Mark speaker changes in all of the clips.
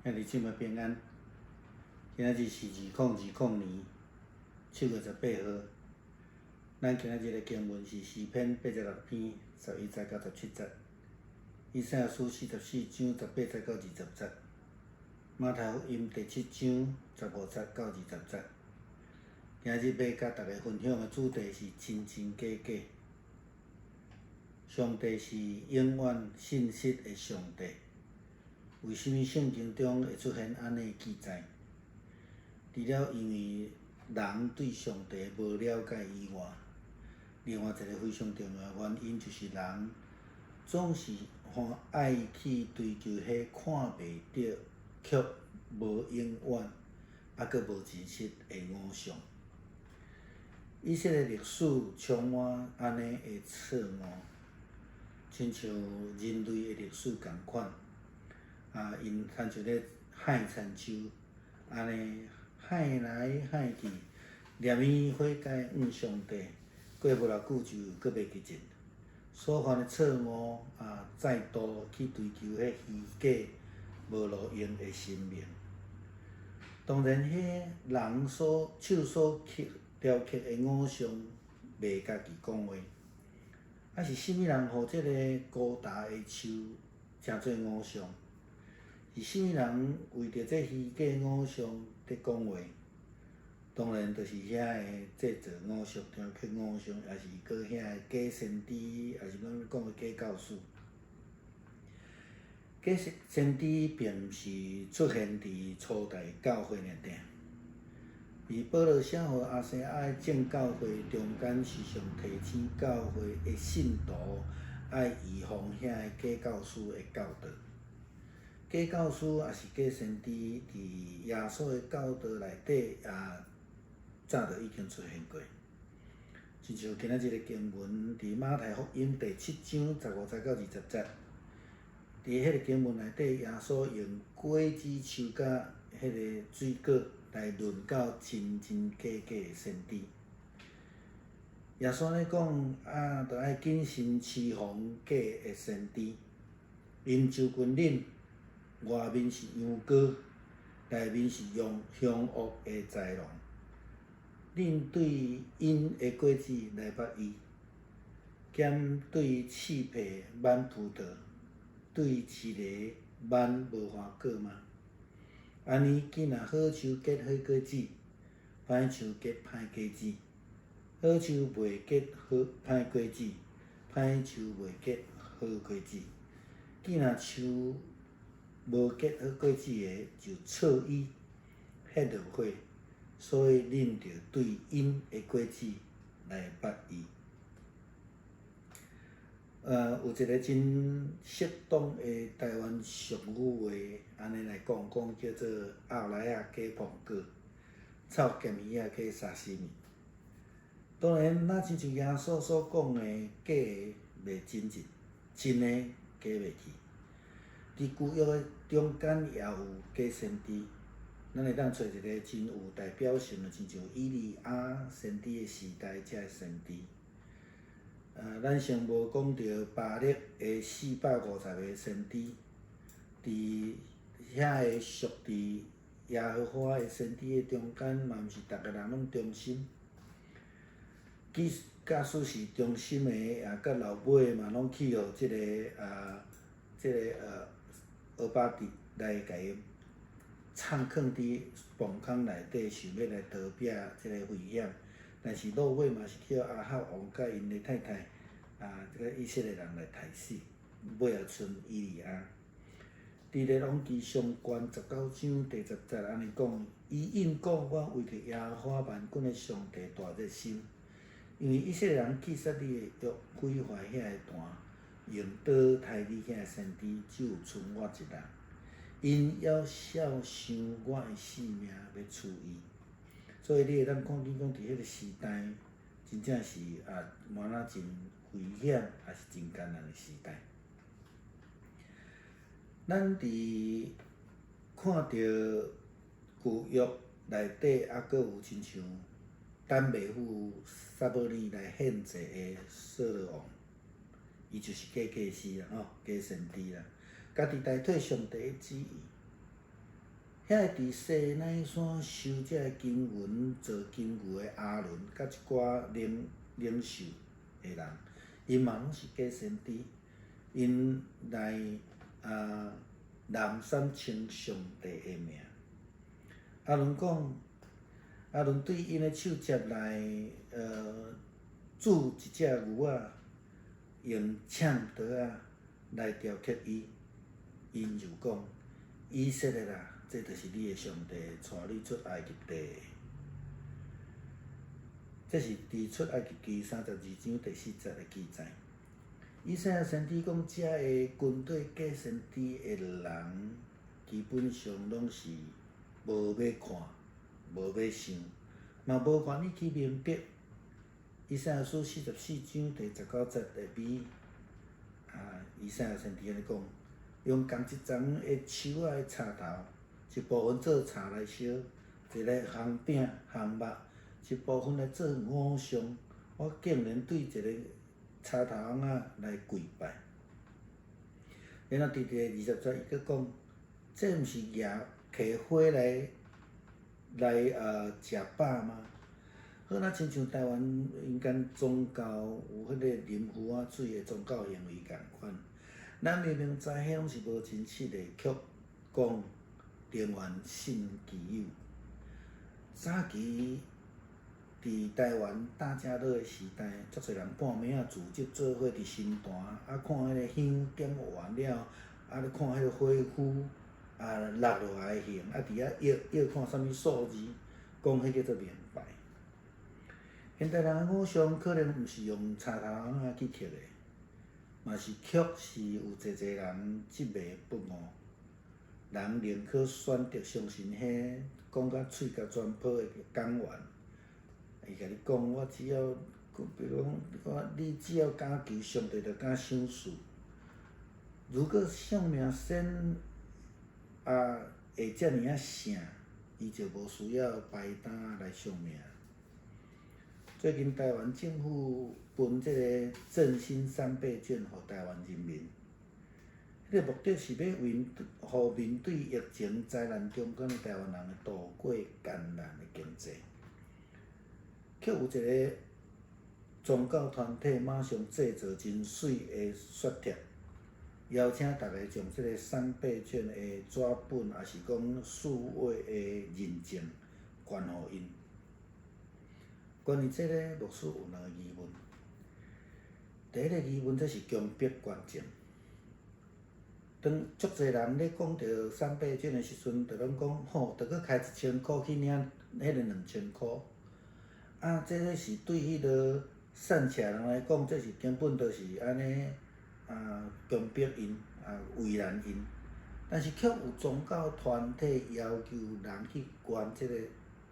Speaker 1: 兄弟姊妹平安，今仔日是2020年7月18號。咱今仔日的經文是詩篇86篇11節到17節，以賽亞書44章18節到20節，馬太福音第七章15節到20節。今日欲佮大家分享的主題是真真假假。上帝是永遠信實的上帝。為啥物聖經中會出現按呢的記載？除了因為人對上帝無了解以外，另外一个非常重要的原因就是人總是歡愛去追求彼看袂著、卻無永遠、猶閣無真實的偶像。以色列歷史充滿按呢的錯誤，親像人類的歷史仝款。啊，𪜶親像咧幌田鼠，按呢幌來幌去，連伊悔改向上帝，過無偌久就閣袂記得。所犯的錯誤啊，再度去追求彼虛假無路用的神明。當然，彼人所手所刻雕刻的偶像，袂家己講話。啊，是啥物人予這个高大的樹成做偶像？是啥物人為著這虛假偶像佇講話？當然，就是遐个製造偶像、雕刻偶像，抑是閣遐个假先知，抑是咱講的假教師。假先知並毋是出現佇初代教會爾爾。佇保羅寫予亞細亞的眾教會中間，時常提醒教會的信徒愛預防遐个假教師的教導。假教師抑是假先知，佇耶穌的教導內底也早就已經出現過。親像今仔日的經文，佇馬太福音第七章15節到20節，佇彼个經文內底，耶穌用果子樹佮彼个水果來論到真真假假的先知。耶穌按呢講啊，著愛謹慎提防假的先知，𪜶就近恁，外面是羊羔，內面是用兇惡的豺狼。恁對𪜶的果子來捌伊，兼對刺柏挽葡萄，對蒺藜挽無花果嗎？按呢，見若好樹結好果子，歹樹結歹果子。好樹袂結好歹果子，歹樹袂結好果子。見若樹無結好果子的，就鑿伊，彼落火。所以恁著對𪜶的果子來捌伊。有一个真適當的台灣俗語話，按呢來講，講叫做鴨梨仔加蘋果，臭鹹魚仔加沙西米。當然，若親像耶穌所講的，假的袂真實，真的假袂去。佇舊約的中間也有假先知，咱會當揣一个真有代表性的，親像以利亞先知的時代遮的先知。咱先無講著巴力的450個先知，佇遐个屬佇耶和華的先知的中間，嘛毋是逐个人攏忠心。假使是忠心的，也到老尾嘛攏去予這个啊，這个俄巴底來共伊藏囥佇墓空內底，想欲來逃避這个危險。但是落尾嘛是去予亞哈王佮𪜶的太太啊，這个以色列人來刣死，尾仔賰以利亞。佇列王紀上卷19章第10節按呢講，伊應講我為著耶和華萬軍的上帝大熱心，因為以色列人棄殺你的約，毀壞遐个壇，用刀刣你遐个先知，只有賰我一人。𪜶猶肖想我的性命，欲取伊。所以你會當看見講，佇彼个時代，真正是啊，滿哪真危險，也是真艱難的時代。咱佇看著舊約內底，猶閣有親像等袂赴撒母耳來獻祭的掃羅王，伊就是假祭司啦，吼，假先知啦，家己代替上帝的旨意。遐个佇西奈山收這个經文做經具的亞倫，佮一寡領領袖的人，𪜶嘛攏是假先知，𪜶來啊濫散稱上帝的名。亞倫講，亞倫對𪜶的手接來，鑄一隻牛仔，用攕刀仔來雕刻伊，𪜶就講：以色列啊，這就是你的上帝，帶你出埃及地的。這是佇出埃及記32章第四節的記載。以賽亞先知講，這个軍隊假先知的人，基本上攏是無欲看，無欲想，嘛無願意去明白。以賽亞書44章第19節的尾，啊，以賽亞先知按呢講：用仝一叢的樹仔的柴頭，一部分做柴來燒，一个烘餅烘肉，一部分來做偶像。我竟然對一个柴頭翁仔來跪拜。然後佇第20節，伊閣講：這毋是舉提火來來食飽嗎？好，若親像台灣民間宗教有彼個淋符仔水的宗教行為仝款，咱明明知彼攏是無真實的，卻講寧願信其有。早期佇台灣大家樂的時代，足濟人半暝仔組織做伙佇神壇，啊看彼个香點完了，啊咧看彼个火符啊落落來的形，啊佇遐臆臆看啥物數字，講彼叫做靈拜。現代人的偶像可能毋是用柴頭翁仔去刻的，嘛是確實有濟濟人執迷不悟，人寧可選擇相信彼講甲喙甲全泡的講員。伊共你講，我只要，比如講，你只要敢求，上帝就敢賞賜。如果相命仙啊會遮爾仔聖，伊就無需要排單來相命。最近台灣政府分這个振興三倍券予台灣人民，彼个目的是欲為予面對疫情災難中間的台灣人渡過艱難的經濟。卻有一个宗教團體馬上製造真媠的說帖，邀請大家將這个三倍券的紙本，抑是講數位的認證捐予𪜶。關於這个，牧師有兩个疑問。第一个疑問，這是強迫捐贈。當足濟人咧講著三倍券的時陣，就攏講吼，著閣開一千箍去領彼个2000箍。啊，這个是對彼个散赤人來講，這是根本就是按呢啊，強迫𪜶啊，為難𪜶。但是卻有宗教團體要求人去捐這个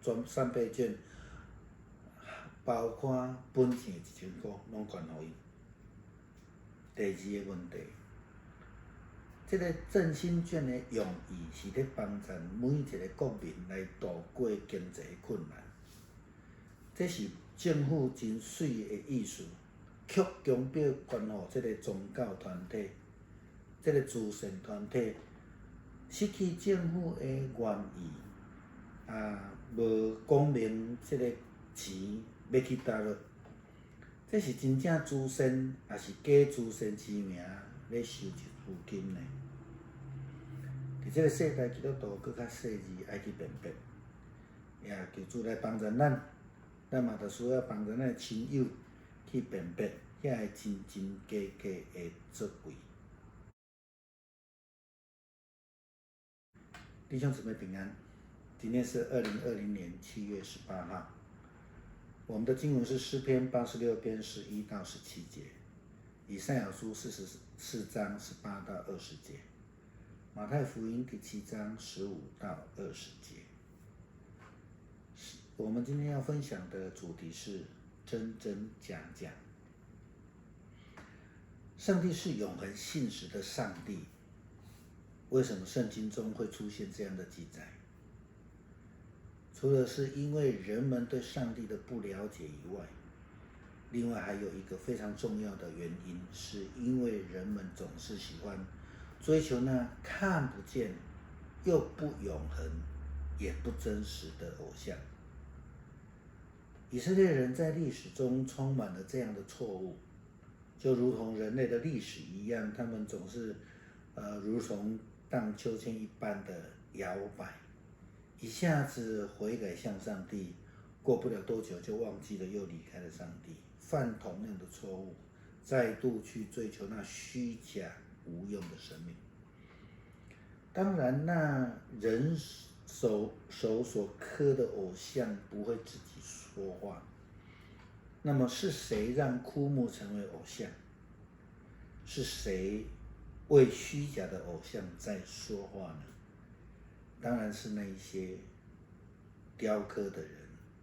Speaker 1: 全三倍券，包括本錢1000箍，攏捐予𪜶。第二个問題，這个振興券的用意是咧幫助每一个國民來渡過經濟困難。這是政府真媠的意思，卻強迫捐予這个宗教團體、這个慈善團體，失去政府的願意，啊，無講明這个錢欲去佗落，這是真正慈善，抑是假慈善之名咧收集資金呢？佇這个世代，基督徒閣較細膩，愛去辨別，也求主來幫助咱。咱嘛著需要幫助咱的親友去辨別遐个真真假假的作為。弟兄姊妹平安，今天是2020年7月18號。我們的經文是詩篇86篇11到17節，以賽亞書44章18到20節，馬太福音第七章15到20節。我們今天要分享的主題是真真假假。上帝是永恆信實的上帝，為什麼聖經中會出現這樣的記載？除了是因為人們對上帝的不了解以外，另外還有一個非常重要的原因，是因為人們總是喜歡追求那看不見、又不永恆，也不真實的偶像。以色列人在歷史中充滿了這樣的錯誤，就如同人類的歷史一樣，他們總是如同盪秋千一般的搖擺，一下子悔改向上帝，過不了多久就忘記了，又離開了上帝，犯同樣的錯誤，再度去追求那虛假無用的神明。當然，那人手所刻的偶像不會自己說話。那麼是誰讓枯木成為偶像？是誰為虛假的偶像在說話呢？當然是那一些雕刻的人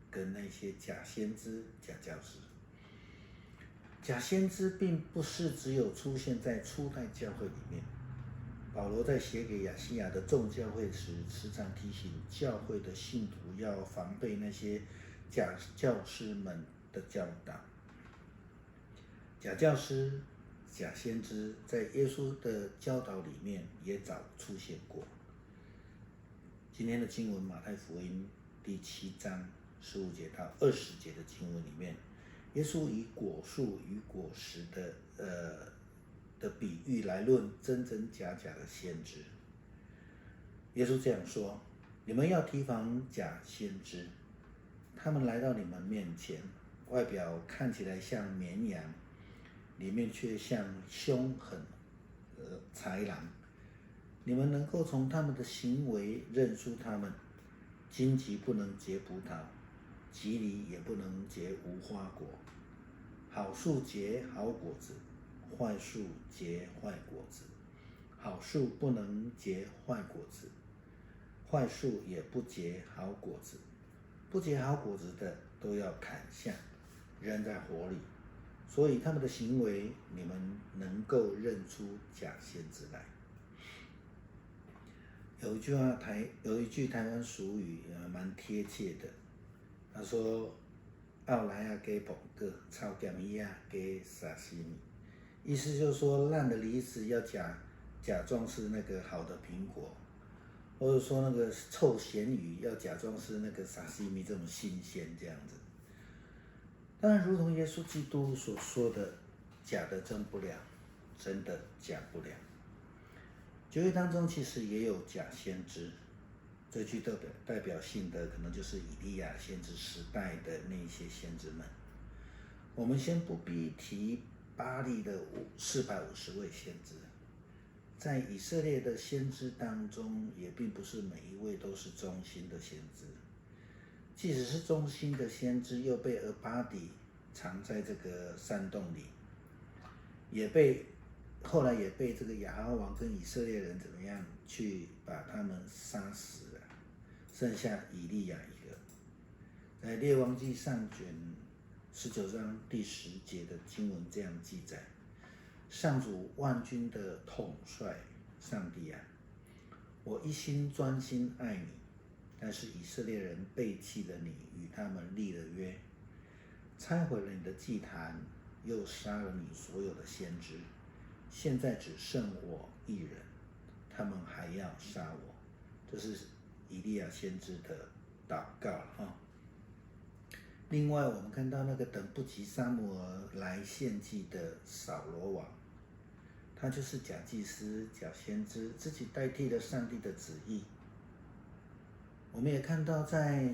Speaker 1: 跟那些假先知、假教師。假先知並不是只有出現在初代教會裡面。保羅在寫給亞細亞的眾教會時，時常提醒教會的信徒要防備那些假教師們的教導。假教師、假先知在耶穌的教導裡面也早出現過。今天的經文，馬太福音第7章15節到20節的經文裡面，耶穌以果樹與果實的比喻來論真真假假的先知。耶穌這樣說：你們要提防假先知，他們來到你們面前，外表看起來像綿羊，裡面卻像兇狠豺狼。你們能夠從他們的行為認出他們。荊棘不能結葡萄，蒺藜也不能結無花果。好樹結好果子，壞樹結壞果子。好樹不能結壞果子，壞樹也不結好果子。不結好果子的都要砍下，扔在火裡。所以他們的行為，你們能夠認出假先知來。有一句台灣俗語，蠻貼切的。他說：“漚梨仔加蘋果，臭鹹魚仔加沙西米。”意思就是說，爛的梨子要假裝是那個好的蘋果，或者說那個臭鹹魚要假裝是那個沙西米這種新鮮這樣子。當然，如同耶穌基督所說的：“假的真不了，真的假不了。”舊約當中其實也有假先知，最具代表性的可能就是以利亞先知時代的那些先知們。我們先不必提巴力的450位先知，在以色列的先知當中，也並不是每一位都是忠心的先知。即使是忠心的先知，又被俄巴底藏在這個山洞裡，後來也被這個亞哈王跟以色列人怎麼樣去把他們殺死了，剩下以利亞一個。在列王紀上卷19章第10節的經文這樣記載：上主萬軍的統帥上帝啊，我一心專心愛你，但是以色列人背棄了你，與他們立了約，拆毀了你的祭壇，又殺了你所有的先知。現在只剩我一人，他們還要殺我。這是以利亞先知的禱告啊。另外，我們看到那個等不及撒母耳來獻祭的掃羅王，他就是假祭司、假先知，自己代替了上帝的旨意。我們也看到，在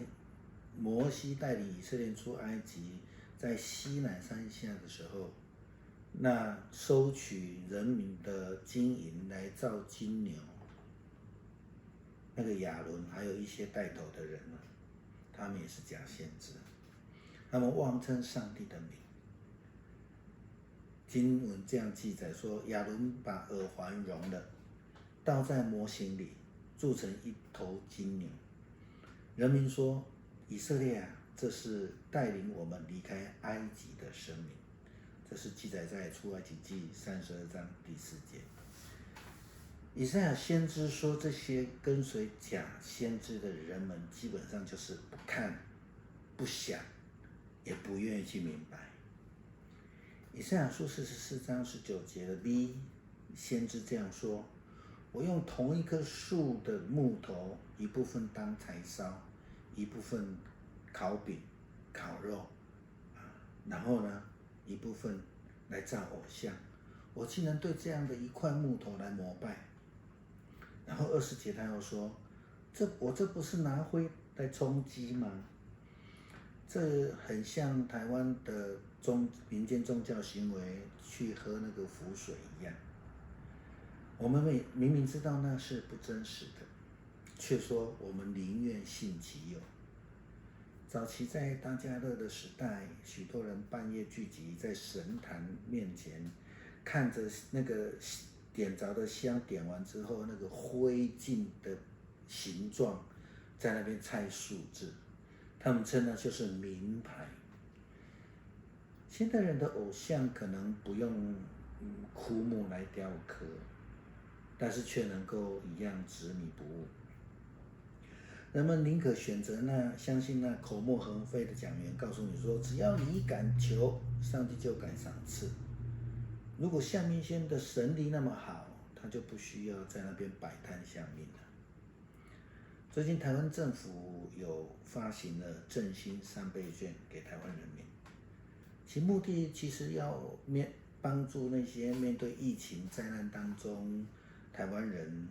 Speaker 1: 摩西帶領以色列出埃及，在西乃山下的時候，那收取人民的金銀來造金牛，那個亞倫還有一些帶頭的人他們也是假先知，他們妄稱上帝的名。經文這樣記載說，亞倫把耳環熔了，倒在模型裡，鑄成一頭金牛。人民說：“以色列啊，這是帶領我們離開埃及的神明。”這是記載在出埃及記32章第4節。以賽亞先知說，這些跟隨假先知的人們，基本上就是不看、不想，也不願意去明白。以賽亞書44章19節的 B 先知這樣說：“我用同一棵樹的木頭，一部分當柴燒，一部分烤餅、烤肉，啊，然後呢，一部分來造偶像。我竟然對這樣的一塊木頭來膜拜。然後20節他又說：“這我這不是拿灰來充飢嗎？”這很像台灣的民間宗教行為，去喝那個符水一樣。我們明明知道那是不真實的，卻說我們寧願信其有。早期在大家樂的時代，許多人半夜聚集在神壇面前，看着那個點着的香點完之後，那個灰燼的形狀，在那邊猜數字，他們稱那就是明牌。現代人的偶像可能不用枯木來雕刻，但是卻能夠一樣執迷不悟。人們寧可選擇那相信那口沫橫飛的講員，告訴你說，只要你敢求，上帝就敢賞賜。如果相命仙的神力那麼好，他就不需要在那邊擺攤相命了。最近台灣政府有發行了振興三倍券給台灣人民，其目的其實要幫助那些面對疫情災難當中台灣人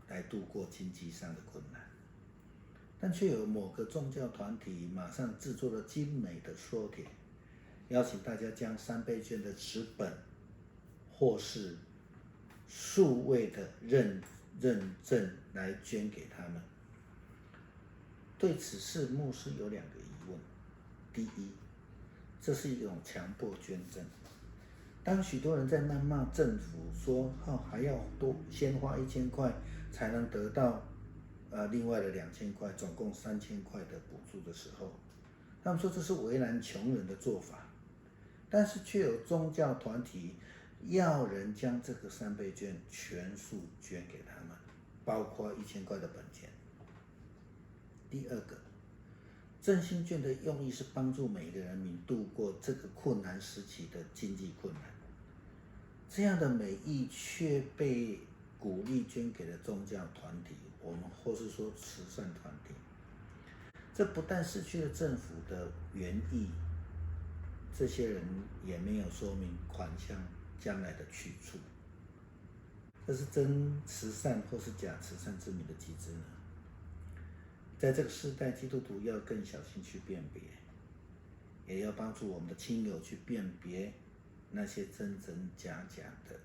Speaker 1: 來度過經濟上的困難，但卻有某個宗教團體馬上製作了精美的說帖，邀請大家將三倍券的紙本或是數位的認證來捐給他們。對此事，牧師有兩個疑問：第一，這是一種強迫捐贈。當許多人在謾罵政府說，哦，還要多先花1000塊才能得到另外的2000塊，總共3000塊的補助的時候，他們說這是為難窮人的做法，但是卻有宗教團體要人將這個三倍券全數捐給他們，包括一千塊的本錢。第二個，振興券的用意是幫助每個人民度過這個困難時期的經濟困難，這樣的美意卻被鼓勵捐給了宗教團體，我們或是說慈善團體，這不但失去了政府的原意，這些人也沒有說明款項將來的去處，這是真慈善或是假慈善之名的集資呢？在這個時代，基督徒要更小心去辨別，也要幫助我們的親友去辨別那些真真假假的